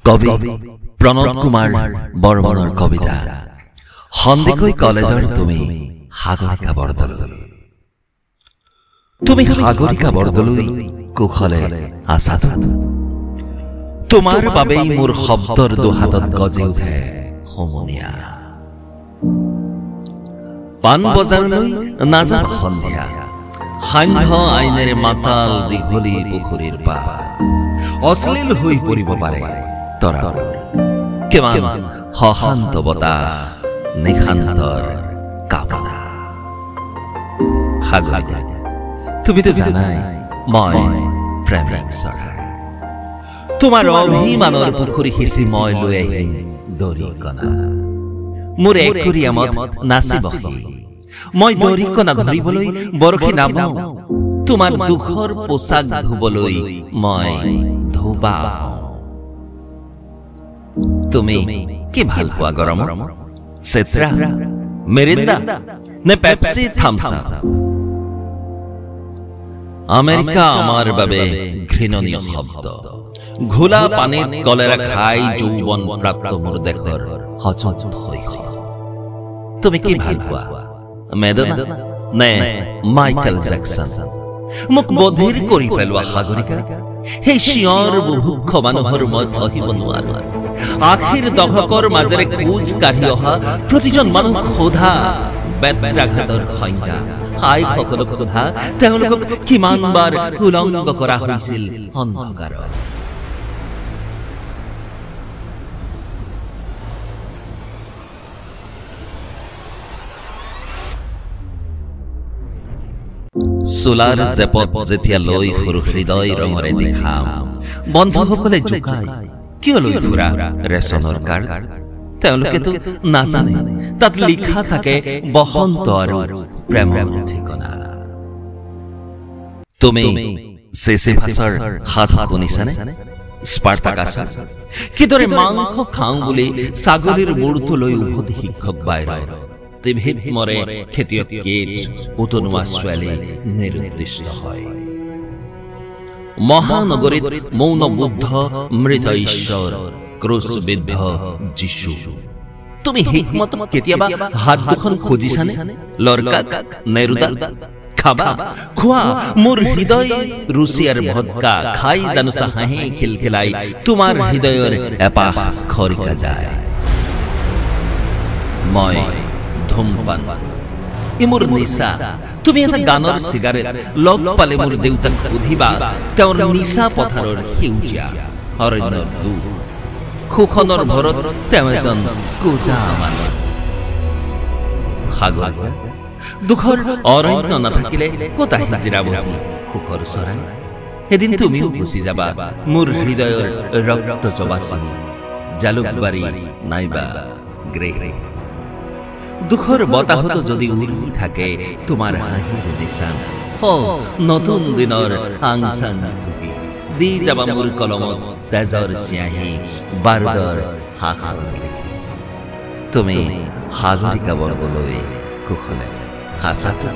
কবি প্ৰণৱ কুমাৰ বৰ্মনৰ কবিতা সন্দিকৈ কলেজৰ তুমি সাগৰিকা বৰদলৈ। তুমি সাগৰিকা বৰদলৈ কুশলে আছাতো? তোমাৰ বাবেই মোৰ শব্দৰ দুহাতত গজি উঠে হুমুনিয়া। পাণ বজাৰলৈ নাযাবা সন্ধিয়া, সান্ধ্য আইনেৰে মাতাল দীঘলী পুখুৰীৰ পাৰ অশ্লীল হৈ পৰিব পাৰে তৰাবোৰ। কিমান সশান্ত বতাহ, নিশান্তৰ কামনা। সাগৰিকা, তুমিতো জানাই মই প্ৰেমিক চৰাই। তোমাৰ অভিমানৰ পুখুৰী সিঁচি মই লৈ আহিম দৰিকণা। মোৰ একুৰিয়ামত নাচিব সি। মই দৰিকণা ধৰিবলৈ বৰশী নাবাওঁ, তোমাৰ দুখৰ পোছাক ধুবলৈ মই ধোবা। তুমি কি ভাল পোৱা গৰমত? চেত্ৰা, মেৰিন্দা নে পেপচি, থামছ আপ? আমেৰিকা আমাৰ বাবে ঘৃণনীয় শব্দ। ঘোলা পানীত কলেৰা খাই যৌৱন প্ৰাপ্ত মোৰ দেশৰ সচেত শৈশৱ। তুমি কি ভাল পোৱা? মেডনা নে মাইকেল জেকচন? মোক বধিৰ কৰি পেলোৱা সাগৰিকা, সেই চিঞৰ বুভুক্ষ মানুহৰ মই সহিব নোৱাৰো। আশীৰ দশকৰ মাজেৰে খোজ কাঢ়ি অহা প্ৰতিজন মানুহ সোধা বেত্ৰাঘাতৰ সংজ্ঞা। আইসকলক সোধা তেওঁলোকক কিমানবাৰ উলংগ কৰা হৈছিল অন্ধকাৰত। চোলাৰ জেপত যেতিয়া লৈ ফুৰো হৃদয় ৰঙৰে দেখাম, বন্ধুসকলে জোকাই, কিয় লৈ ফুৰা ৰেচনৰ কাৰ্ড? তেওঁলোকেতো নাজানে তাত লিখা থাকে বসন্ত আৰু প্ৰেমৰ ঠিকনা। তুমি চেচিফাছৰ সাধু শুনিছানে? স্পাৰ্টাকাছৰ কিদৰে মাংস খাওঁ বুলি ছাগলীৰ মূৰটো লৈ উভতি শিক্ষক বাহিৰত টিভিত মৰে খেতিয়ক কেট, উতনুৱা ছোৱালী নিৰুদ্দিষ্ট হয়। মহানগৰীত মৌন বুদ্ধ, মৃত ঈশ্বৰ, ক্ৰুচবিদ্ধ যীশু। তুমি হিকমত কেতিয়াবা হাত দুখন খুজিছানে? লৰ্কাক, নেৰুদাক? খাবা, খোৱা মোৰ হৃদয় ৰুচিয়াৰ ভদকা খাই জানোচা হাঁহি খিলখিলাই তোমাৰ হৃদয়ৰ এপাহ খৰিকা যায়। মই ধূমপান, ই মোৰ নিচা। তুমি এটা গানৰ চিগাৰেট লগ পালে মোৰ দেউতাক সুধিবা, তেওঁৰ নিচা পথাৰৰ সেউজীয়া অৰণ্যৰ দুখ শোষণৰ ভৰত তেওঁ এজন কোজা মানুহ। সাগৰিকা, দুখৰ অৰণ্য নাথাকিলে ক'ত আহি জিৰাবহি সুখৰ চৰাই? এদিন তুমিও গুচি যাবা মোৰ হৃদয়ৰ ৰক্ত জবা চিনি, জালুকবাৰী নাইবা গৃহ। দুখৰ বতাহতো যদি উৰি থাকে তোমাৰ হাঁহিৰ নিচান, নতুন দিনৰ আংচাং চুকি দি যাবা মোৰ কলমত তেজৰ চিয়াহী, বাৰুদৰ হাঁহৰ লিখি। তুমি সাগৰিকা বৰদলৈ কুশলে আছাতো?